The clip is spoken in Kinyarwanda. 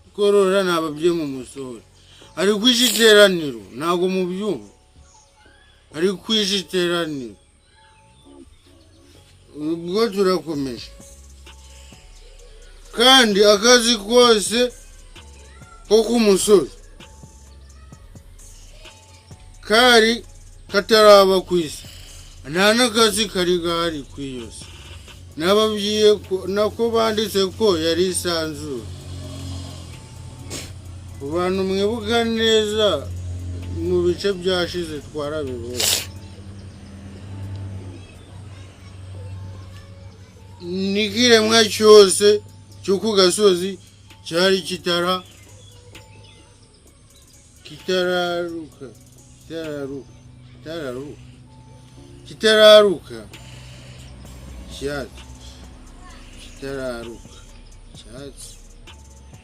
Gukorora nababwiye mu musore ari kwisha iteraniro, ntabwo mubyumva, ari kwisha iteraniro. Ubwo turakomeje. Kandi akazi kose ko ku musozi kari kataraba ku isi, nta n'akazi kari gahari ku iyo si. Nababwiye ko nako banditse ko yari isanzure. Ku bantu mwibuka neza, mu bice byashize twarabibonye. N'ikiremwa cyose cyo ku gasozi cyari kitararuka kitararuka kitararuka kitararuka cyatsi, kitararuka cyatsi.